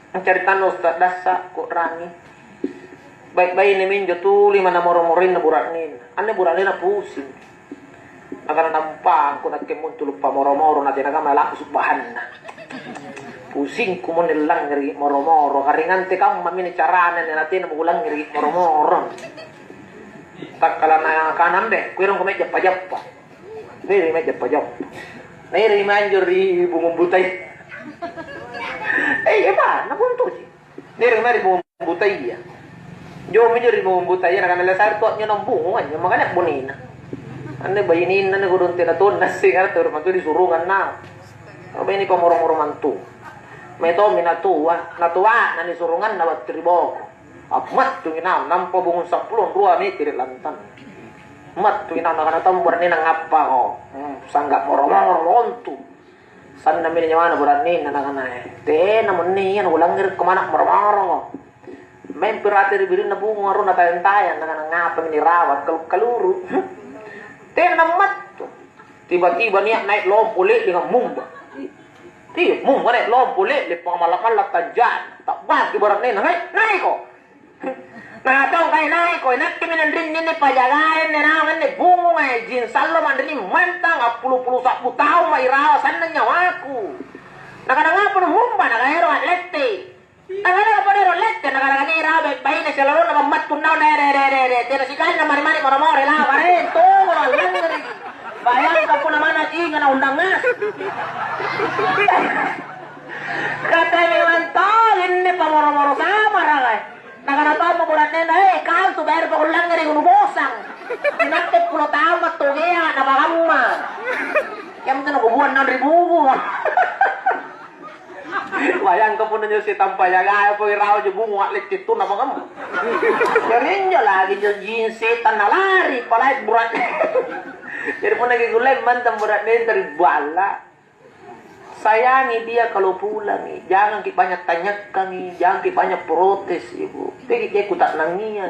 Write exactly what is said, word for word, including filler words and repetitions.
Caritanna Ustaz Dassa, ku'rangi. Bai'-baine minjo tuli manna moro-moroinna bura'nenna. Anne bura'nenna pusing. Nakana, "Nampangko nakke muntulu' pamoro-moro, natena kamma laku subbahanna. Pusingku monne langngeri moro-moro, karingante kamma mine carana, natena mukulangngeri moro-moro." Takkala nakana, "Ambe', kuerongko mae jappa-jappa." Naeremi mae jappa-jappa. Naeremi mae anjo ri bungung butai. Eh, iya, Pa, napuntuji. Naeremi mae ri bungung butaya. Jomi anjo ri bungung butaya, nakana, "Lasare toa anjo nambungung anjo, makanya bonena." Anne baininna anne kodong tena tonna singara, terus mantu disurungang naung. Apa ini pamoro-moro mantu. Mae tommi natua, natuana ni surunganna battu ri boko. Ammattungi naung, nampa bungung sampulo rua meteri lantang. Ammattungi naung, nakana, "Tau bura'nena ngappako? Hmm, sangga moro-moro montu." Sannammi nyawana bura'nenna, nakana, "Eh, tena monnia nukulangngere' ko mana moro-moro." Mempi rate ri birinna bungung arona tayang-tayang, nakana, "Ngapami nirawa kalu-kaluru?" Tena nammattu. Tiba-tiba nia' nai' lompo le'lenga mumba. Iya, mumba nai' lompo le'le, pamalla-malla tanja'na. Ta'baki bura'nenna, "Ngai', naiko!" Nakana tau, "Ngai', naiko, inakkemi nanrinni anne pajagae anne naung anne bungunga, jin sallo manrinni mantang, appulu-pulu sa'bu taung mairawa sannang nyawaku." Nakana, "Ngapa numumba?" Nakana, "Ero' a'lette." Nakana, "Apa ero' lette?" Nakana, "Ero' bai'-baine silalonna pammattu naung, de, de, de, de, de, tena sikali namari-mari moro-moro, lapare, tongolo allangngeri. Bayangkan punna manna inga naundang ngaseng." Kata memang tau anne pamoro-moro samara, eh. Nakana tommo bura'nenna, "Eh, kau tu bayar pakulangngere' gunubosang. Inakke pulo taung mattogea napakamma. Iamo tena kubuang naung ri bungung." Bayangkan punna njo setang pajagae pole rawa anjo bungung a'lette' tu napakamma. Jari injo lagi anjo jin setang nalari, palai bura'ne. Jari punna kikullei mantang bura'nenta ri balla'. Sayangi dia kalau pulangi, jangangki banyak tanyakkangi, jangangki banyak protes, Ibu. Teaki je kuta'nangiang.